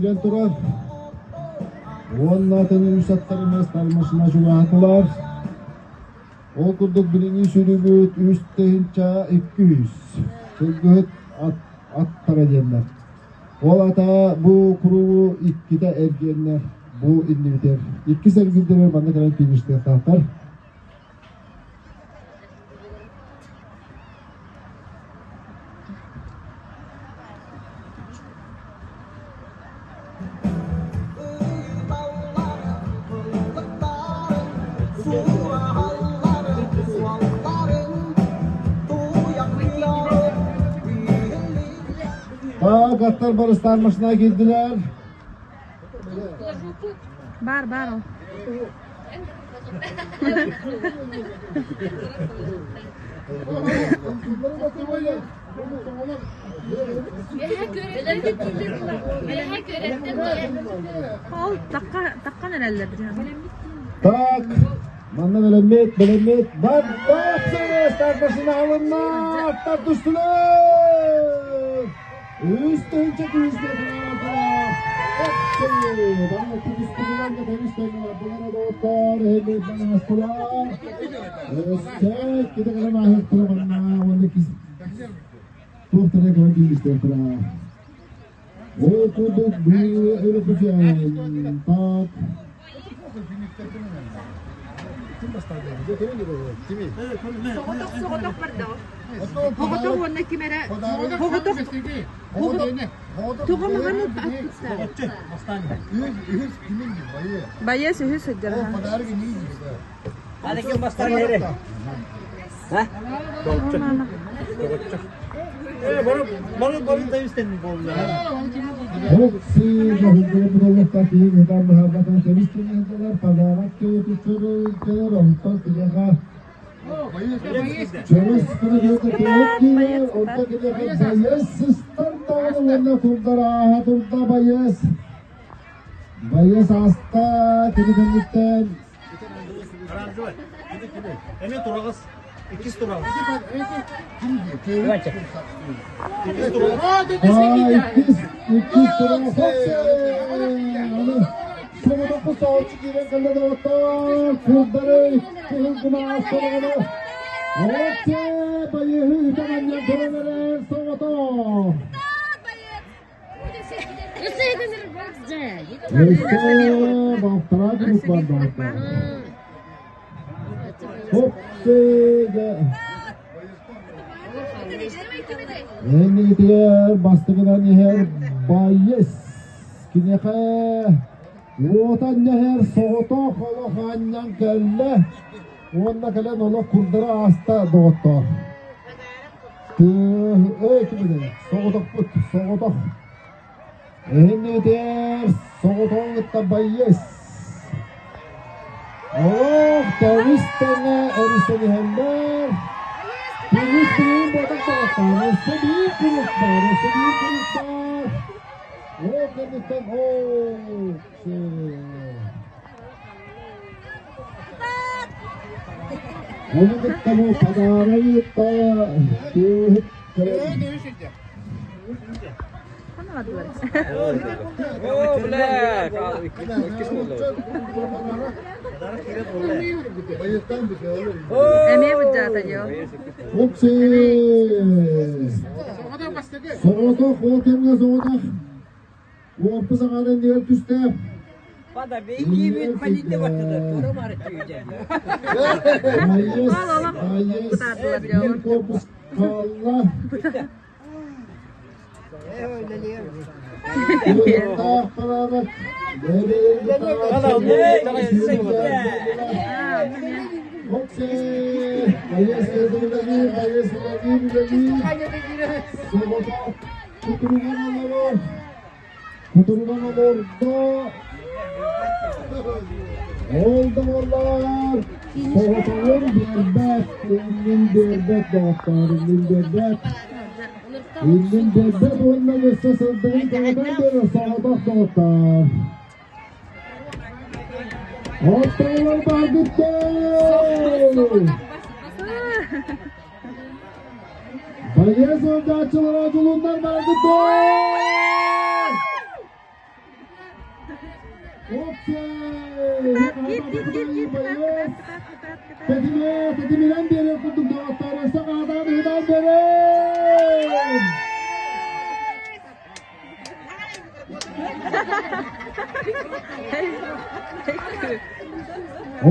киирэн турар. Уонна атын үс аттарымыз машина чугаһатылар. Ол курдук билиҥҥи сүрүбүт 3200 сылгыһыт ат, аттара диэннэр. Ол ата бу кругу иккитэ эргиэннэр бу иннибитэр. Иккис эргиирдэрэр манна кэлэн фиништыахтаахтар. Аттар барыстаан машина киирдилэр. Бар, бар ол. Ол такка таккан эрэллэр Так, манна бэлэммит, бэлэммит, бар, бар, машина алынна, аттар түстүлэр! Үс тыһыынча күүскэ Ол курдук так Соҕотох соҕотох барда Хоҕотох уонна ким эрэ Хоҕотох Тоҕо маҕан аттыттар Байыас үһү сылдьар Байыас ааста кини кэнниттэн Эмиэ тураҕас. Иккис тураҕас. Иккис, иккис тураҕас. Соҕотохпу соһуччу киирэн кэллэ доҕоттор. Курдары кыһыл гына ааста Окей, байыһы үтэн анньан туран эрэр соҕотох. Өссө балтараа күнүк бар доҕоттор. Хоп-сыга. Эннигитигэр бастакынан иһэр байыс. Киниэхэ уотан иһэр соҕотох олох анньан кэллэ. Уонна кэлэн олох курдара ааста доҕоттоор. Эй, кимин соҕотохпут, соҕотох. Эһиннигитигэр соҕотоҕун кытта байыас. Олох тэбис тэҥэ өрүстэниһэллэр. Төгүс тыын буотах доҕоттоор, өссө биир курус баар, өссө биир курус баар. Ол кэнниттэн оо, Ону кытта бу подарок ыытта тыаһыт кэлэн О, бля, иккис буолла. Эмиэ быдьаата дьо. Хопсы! Соҕотох, ол кэмҥэ соҕотох Уоппус аҕадан диэн түстэ. Байыс, байыс, биир корпус хаалла. Кыһыттаах парадок. Хопсы! Байыс үлэлиир, байыс үлэлиир, үлэлиир. Соҕотох кутуруган олорор. Кутуруган олордо. Ол да буоллар, соҕотоҕун биэрбэт, иннин биэрбэт доҕоттоор, иннин биэрбэт. Иннин биэрбэт уонна өссө сырдыгын тоҕотон биэрэр соҕотох доҕоттоор. Оттоолор бааргыттар! Байыас ыалдьааччылара дьулуннар бааргыттар! Кытаат, киир, киир, киир, киир, кытаат, кытаат, кытаат, кытаат, кытаат. Тэтимэ, тэтиминэн биэрэр курдук доҕоттор, өссө хаатаан ыытан биэрэр!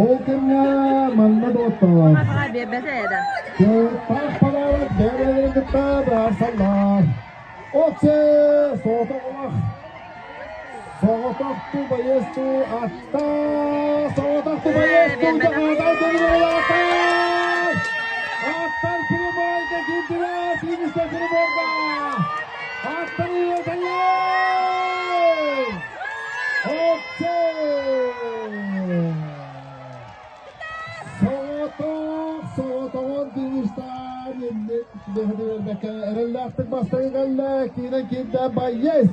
Ол кэмҥэ манна доҕоттоор, Аҕа биэрбэтэ да. таах подарок бэйэлэрин кытта быһаарсаллар. Оксе, соҕотох олох, соҕотох тубайысту атта, соҕотох тубайысту дьаһаатал көмүлүлаатар! Аттар прямойга киирдилэр, финиште приборга! Аттар үйэтэлэр! Оксе! Соҕотох, соҕотоҕун фиништаан иннин бэһитигэрбэккэ эрэллээхтик бастакы кэллэ, киинэн киирдэ Байес!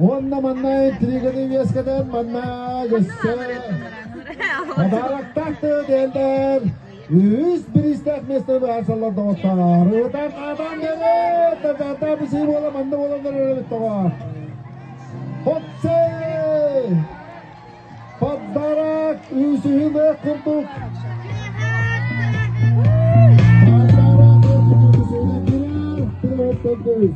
Уонна манна интриганы үөскэтэн манна өссө подароктаах диэллэр. Үс бириистээх миэстэни быһаарсаллар доҕоттоор. Ытан атан кэлэ, татата бисии буола манна буоланнар өрөбүт тоҕо. Хопсе! Подарок үсүһүн курдук. Подарок үсүһүн кирэр,